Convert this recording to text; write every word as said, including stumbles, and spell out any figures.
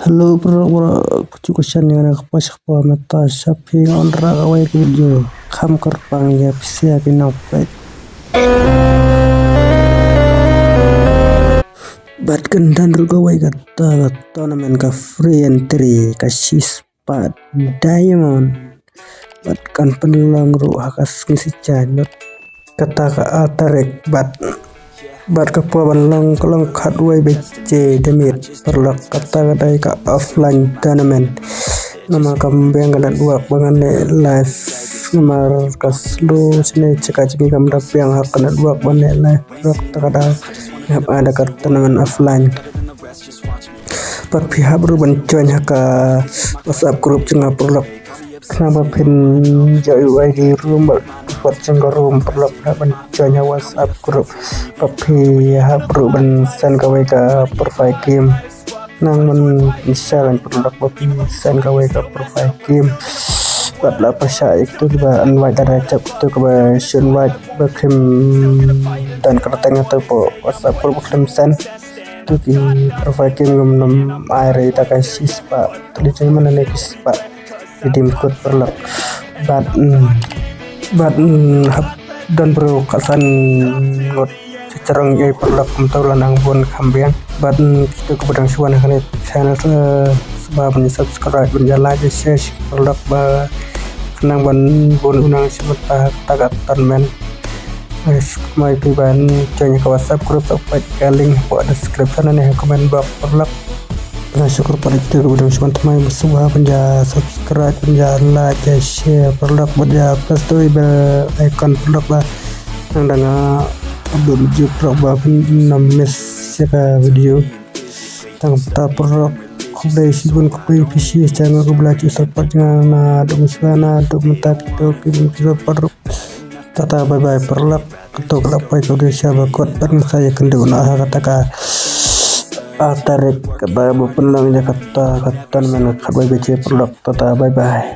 Hello bro, bro, kuchu kushan yang na kapa shakpa mata shapi ngon ra kawai ke video. Kham kyrpang ïa pisa phi nang pet. Bad kan don ruh kawai kata ka tournament ka free entry ka shispah diamond. Bad kan pynlong ruh ha ka sngi Saitjaiñ. Kata ka ar tarik bad, bad ka por ban long ka long khatwei baje da miet paralok. Kata ka dei ka offline tournament. Namar kam biang ka network ba ngan leh live. Namar ka slow shane, jaka jingim kam da biang ha ka network ban leh live paralok. Kata ka dei hap ai da ka tournament offline. Bad phi hap ruh ban join ha ka WhatsApp group jong nga paralok. Khnang ba phin ïoh ïa u I D room bad password jong ka room paralok. Hap ban join ha WhatsApp group. Bad phi hap ruh ban send kawei ka profile game. Khnang ban share paralok ba phi send kawei ka profile game. Bad la pyrshah ïa kito kiba invite da jop, kito kiba shu invite ba kim don kyrteng, kito hapoh WhatsApp group ba kim send. Kito ki profile game ngam nam ai re ta ka shispah. Te lei jong man ne ki shispah redeem code paralok. Bad, mm, bad, mm, hap don bro ka san ngot chicharong ei paralok kumta la nang bun kham biang. Bad, mm, kito kiba dang shu wan ha kane channel, eh, sngewbha ban subscribe, ban ïa like, ïa share paralok ba khnang ban bun u nang shu mynta ha kata ka tournament. Mai phi ban join ka WhatsApp group, sa peit ka link hapoh description ne ha comment box paralok. Nga sngewkyrpad ïa kito kiba dang shu wan thymmai, sngewbha ban ïa subscribe, ban ïa like, ïa share paralok, ban ïa press to bell icon paralok ba nang dang, ah, upload video paralok ba phin ym miss ïa ka video. Tang kata paralok, khublei shibun, khublei phi shi sha nga, khublei sha support nga naduh mynshwa naduh mynta, kito ki bun ki support ruh. Tata, bye bye paralok. Kato ka la poi ka video sha ba kut, bad ngin sa ïakynduh noh ha kata ka ar tarik, kata ba pynlong ïa kata ka tournament khatwei baje paralok. Tata, bye bye.